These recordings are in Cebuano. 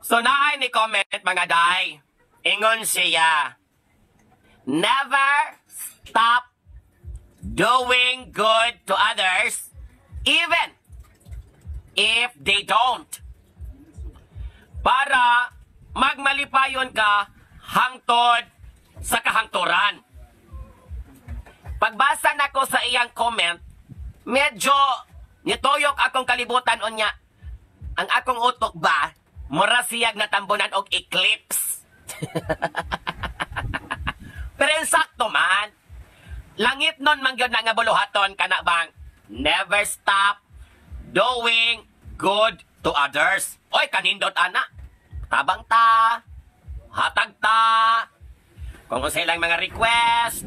So naay ni comment, mga day. Ingon siya, "Never stop doing good to others even if they don't. Para magmalipayon ka hangtod sa kahangturan." Pagbasa nako sa iyang comment, medyo nituyok akong kalibutan unya. Ang akong utok ba, mura siyag natambunan og eclipse. Pero insakto man. Langit nun man gyud na nga buluhaton kana bang never stop doing good to others. Oy, kanindot ana. Tabang ta, hatag ta. Kung unsa ilang mga request,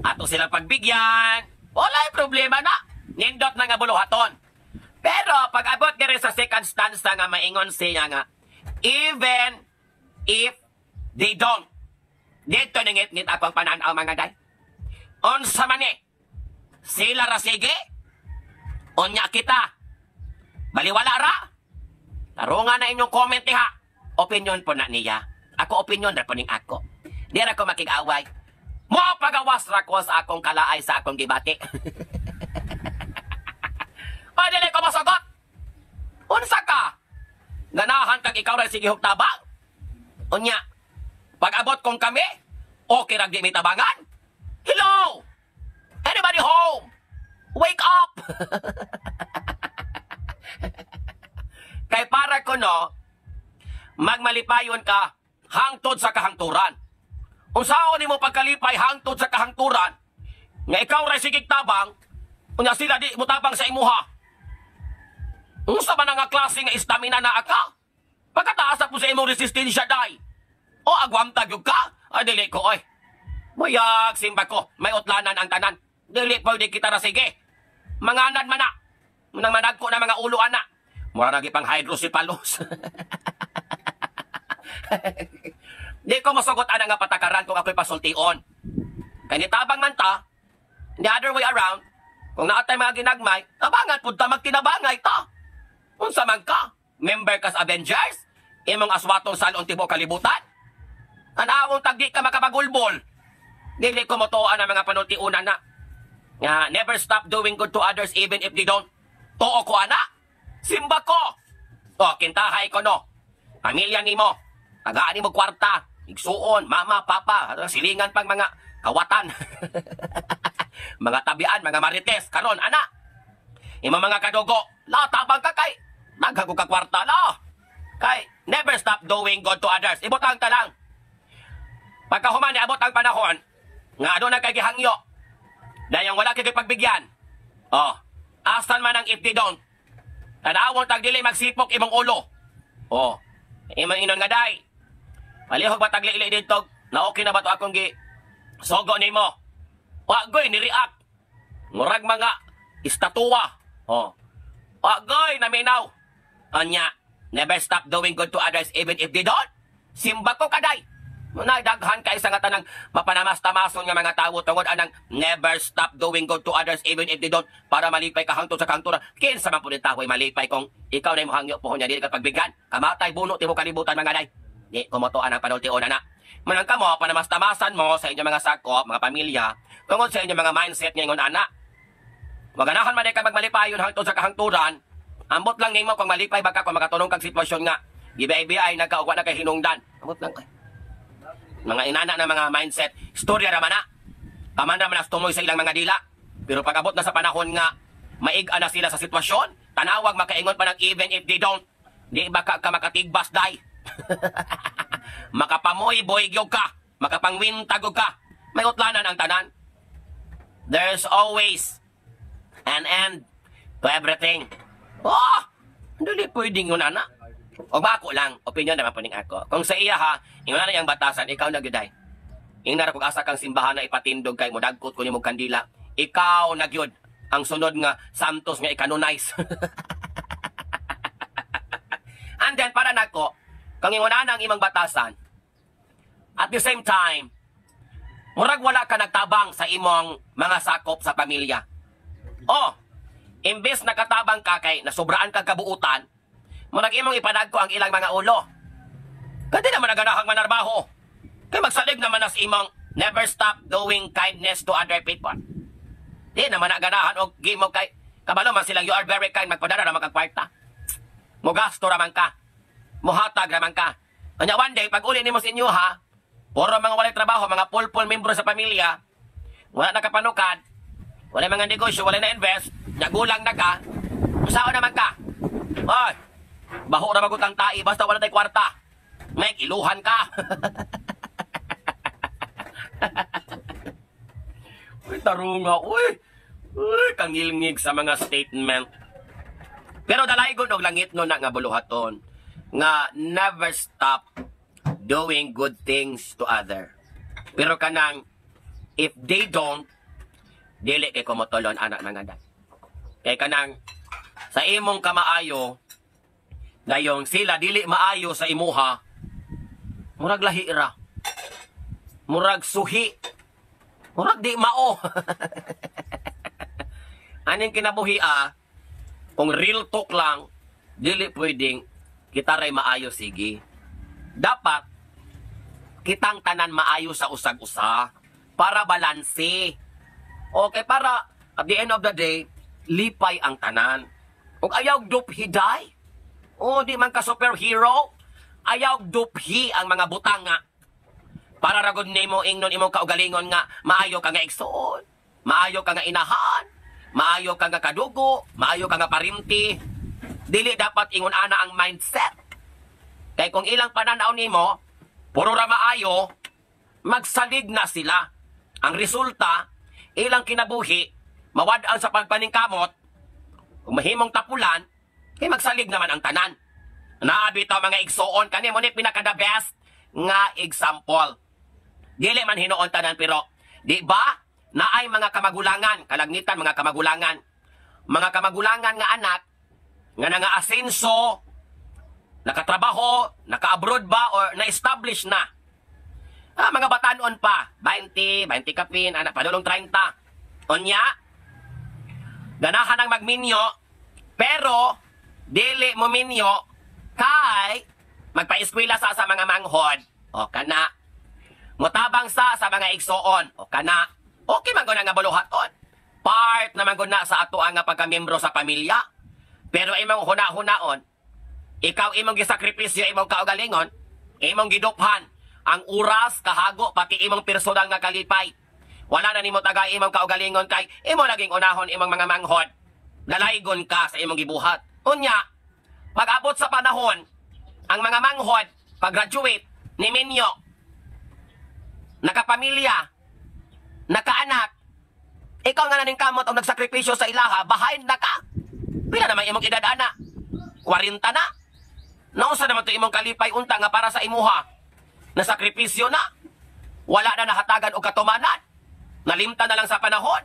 ato silang pagbigyan, walay problema na. Nindot na nga buluhaton. Pero pag abot diri sa second stanza nga maingon siya nga, "even if they don't." Dito ningit-ngit akong pananaw, mga day. Unsa man ni? Sila ra sige? Unya kita? Baliwala ra? Tarungan na inyong comment ha. Opinion po na niya. Ako, opinion ra po ning ako. Di ra ko makig-away. Mo pagawas ra ko sa akong kalaay sa akong gibati. O dili ko masagot. Unsa ka? Ganahan kag ikaw ra sige tabang? Unya, pag abot kong kami, okay ra di mi tabangan? Hello? Anybody home? Wake up! Kay para ko no, magmalipayon ka hangtod sa kahangturan. Unsaon nimo pagkalipay hangtod sa kahangturan nga ikaw ra sige tabang, unya sila di mo tabang sa imuha? Unsa ba na nga klase nga stamina na ka? Pagkataas po sa imong resistensya day. O agwamtag yun ka? Ay, dili ko oy. Buyag simba ko, may utlanan ang tanan. Dili pwede kita ra sige. Manganan man na. Nang managko na mga ulo ana. Mura lagi pang hydrocephalus. Di ko masugot ana nga patakaran kung ako'y pasultion. Kay nitabang man ta, the other way around, kung naatay mga ginagmay, tabangan pud ta, magtinabangay ta. Unsa man ka? Member ka sa Avengers? Imong aswatong salon tibuok kalibutan? Tanawong tagdi ka makapagulbol. Dili ko motuan ang mga panultiunan na. Nga, never stop doing good to others even if they don't. Tuo ko ana. Simba ko. O, kintahay ko no. Pamilya nimo. Tagaan nimo kwarta. Igsuon, mama, papa, silingan pang mga kawatan, mga tabian, mga marites, karon ana. Imo mga kadugo, la tabang ka kay daghan ka kwarta la. Kay never stop doing good to others. Ibutang ta lang. Pagkahuman niabot ang panahon nga aduna kay gihangyo. Dayang wala kay pagbigyan. Oh, asan man ang if they don't? Tanawon tag dili magsipok imong ulo. Oh, imong inon nga day. Palihog ba tagli-ili dito? Na okay na ba to akong gi sogo nimo? Wa goy ni react. Murag mga estatuwa. Oh. Wa goy naminaw. Anya, never stop doing good to others even if they don't. Simba ko kaday. Muna daghan kay sa nga tanang mapanamas-tamason nga mga tawo tungod anang never stop doing good to others even if they don't para malipay ka hangtod sa kahangturan. Kinsa man pud tawo malipay kung ikaw na imong hangyo pohon niya dili ka pagbigyan? Kamatay buno tibuok kalibutan, mga day. Di ko motuan ang panultion na. Manang kamo panamastamasan mo sa inyong mga sakop, mga pamilya, tungod sa inyong mga mindset nga ingon ana. Maganahan man ka magmalipayon hangtod sa kahangturan. Ambot lang nimo kung malipay ba ka kung makatunong kag sitwasyon nga gibay-biyay nagkaugwa na kay hinungdan. Ambot lang kay. Mga inana na mga mindset, istorya ra man na. Taman ra man as tumoy sa ilang mga dila. Pero pag abot na sa panahon nga maig-a na sila sa sitwasyon, tanawag makaingon pa ng even if they don't. Di ba ka makatigbas day? Makapamoy boy gyud ka, makapangwintag ka. May utlanan ang tanan. There's always an end to everything. Oh, dili pwedeng yun ana. O bako lang, opinion naman po ning ako. Kung sa iya ha, ingon na iyang batasan, ikaw na gyud ay. Ingnar kung asa kang simbahan na ipatindog kay modagkot ko nimo kandila, ikaw na gyud ang sunod nga santos nga i-canonize. And then para nako, kung ingon na ang imong batasan, at the same time, murag wala ka nagtabang sa imong mga sakop sa pamilya. Oh, imbes nakatabang ka kay nasubraan ka kabuutan, Murag imong ipadagko ang ilang mga ulo. Kay di naman naganahang manarbaho. Kay magsalig naman nas imong never stop doing kindness to other people. Di naman naganahan og gimo kay kabalo man silang you are very kind, magpadala ra man kag kwarta. Mugasto ra man ka. Muhatag ra man ka. Anya one day pag uli nimo sa inyo ha, puro mga walay trabaho, mga pulpol membro sa pamilya, wala nakapanukad, wala mga negosyo, wala na invest, nagulang na ka, usaon naman ka? Ay, baho ra magutang tai, basta wala tay kwarta. May iluhan ka. Uy, tarunga, uy. Uy, kangilngig sa mga statement. Pero dalaygon og langit no na nga buluhaton nga never stop doing good things to other. Pero kanang if they don't, dili kay kumotolon anak mga day. Kay kanang sa imong kamaayo, dayong sila dili maayo sa imuha, murag lahi ra. Murag suhi. Murag di mao. Aning kinabuhi ah, kung real talk lang, dili pwedeng kita ray maayo sige. Dapat kitang tanan maayo sa usag-usa para balanse. Okay, para at the end of the day, lipay ang tanan. Ug ayaw duphi day. O di man ka superhero, ayaw duphi ang mga butang nga para ragod nimo ingnon imong kaugalingon nga maayo ka nga igsoon, maayo ka nga inahan, maayo ka nga kadugo, maayo ka nga parinti. Dili dapat ingon ana ang mindset. Kay kung ilang pananaw nimo, puro ra maayo, magsalig na sila. Ang resulta, ilang kinabuhi, mawad-an sa pagpaningkamot, kung mahimong tapulan, kay magsalig naman ang tanan. Naabi ta mga igsoon, kani mo ni pinaka the best nga example. Dili man hinuon tanan pero di ba naay mga kamagulangan, kalagnitan mga kamagulangan. Mga kamagulangan nga anak nga nangaasenso, nakatrabaho, naka-abroad ba or na-establish na. Ah, mga batanon pa, 20, 20 kapin, anak padulong 30. Unya, ganahan ang magminyo, pero dili mo minyo kay magpa-eskwela sa mga manghod. O kana. Mutabang sa mga igsoon. O kana. Okay man gud nga buluhaton. Part naman gud na sa ato ang nga pagkamiyembro sa pamilya. Pero imong huna-hunaon, ikaw imong gisakripisyo imong kaugalingon, imong giduphan ang oras, kahago, pati imong personal nga kalipay. Wala na nimo tagay imong kaugalingon kay imo laging unahon imong mga manghod. Dalaygon ka sa imong gibuhat. Unya, pag-abot sa panahon, ang mga manghod, pag-graduate, ni minyo, nakapamilya, nakaanak, ikaw nga naning kamot ang nagsakripisyo sa ilaha, behind na ka. Pila naman imong edad ana? 40 na. Nausa naman to imong kalipay unta nga para sa imuha? Nasakripisyo na. Wala na nahatagan og katumanan. Nalimta na lang sa panahon.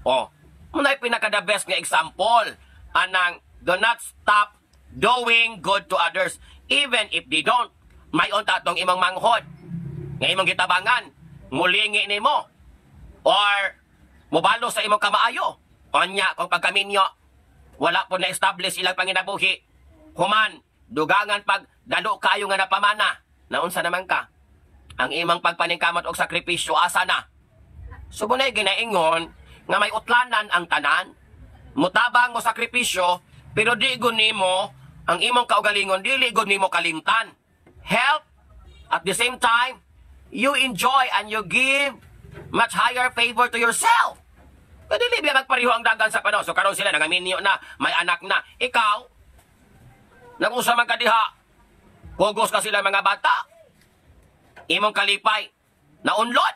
Oh, muna'y pinaka the best nga example anang do not stop doing good to others even if they don't. May unta tong imong manghod nga imong gitabangan, mulingi nimo or mubalo sa imong kamaayo. Onya kung pagkaminyo wala po na-establish ilang panginabuhi, human dugangan pag dalo kayo nga napamana, naunsa naman ka? Ang imong pagpaningkamot og sakripisyo asa na? So muna'y ginaingon nga may utlanan ang tanan. Mutabang mo sakripisyo, pero di gud nimo ang imong kaugalingon, dili gud nimo kalimtan. Help at the same time, you enjoy and you give much higher favor to yourself. Pero dili biya magpareho ang dagan sa panahon. So karon sila nangaminyo na, may anak na. Ikaw, nag-usa man ka diha. Kugos ka sila mga bata. Imong kalipay, naunlod.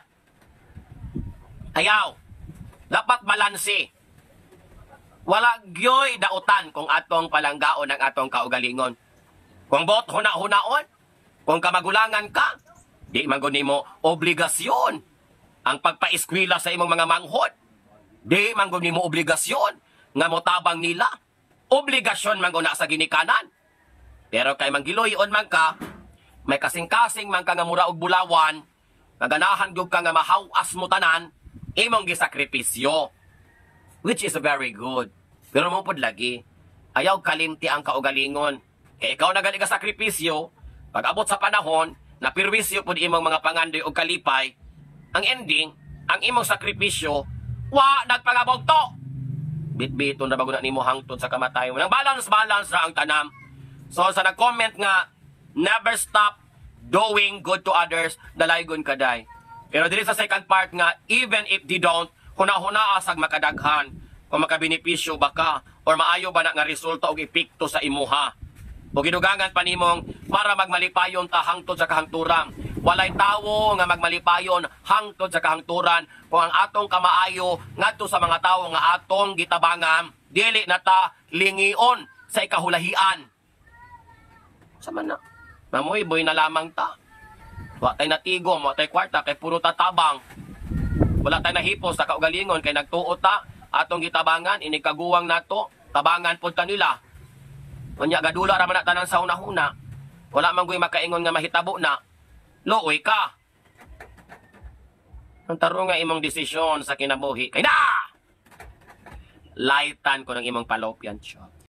Ayaw. Dapat balanse. Wala gyoy dautan kung atong palanggaon ang atong kaugalingon. Kung bot huna-hunaon, kung kamagulangan ka, di man gud nimo obligasyon ang pagpaeskwela sa imong mga manghod. Di man gud nimo obligasyon nga motabang nila. Obligasyon man gud na sa ginikanan. Pero kay manggiloy-on man ka, may kasing-kasing man ka nga mura og bulawan, kaganahan gyud ka nga mahawas mo tanan, imong gisakripisyo. Which is very good. Pero mo pod lagi, ayaw kalimti ang kaugalingon. Kay ikaw na gali ka sakripisyo, pag abot sa panahon, na pirwisyo pud imong mga pangandoy og kalipay, ang ending, ang imong sakripisyo, wa nagpangabogto. Bitbiton na bago na nimo hangtod sa kamatayon. Nang balance-balance ra ang tanam. So sa nag-comment nga, "Never stop doing good to others," dalaygon kaday. Pero dili sa second part nga, even if they don't, huna-huna asag makadaghan kung makabenepisyo ba ka or maayo ba na nga resulta og epekto sa imuha. O gidugangan pa nimong para magmalipayon ta hangtod sa kahangturan. Walay tawo nga magmalipayon hangtod sa kahangturan kung ang atong kamaayo ngadto sa mga tawo nga atong gitabangan dili na ta lingion sa ikahulahian. Sama na. Mamoy boy na lamang ta. Wa tay natigom, wa tay kwarta kay puro tatabang. Wala tay nahipos sa kaugalingon kay nagtuo ta atong gitabangan ini kaguwang nato, tabangan pod kanila. Unya gadula ra man na tanan sa una-una. Wala man guy makaingon nga mahitabo na. Luoy ka. Ang tarong nga imong desisyon sa kinabuhi. Kay na! Lightan ko ng imong fallopian tube.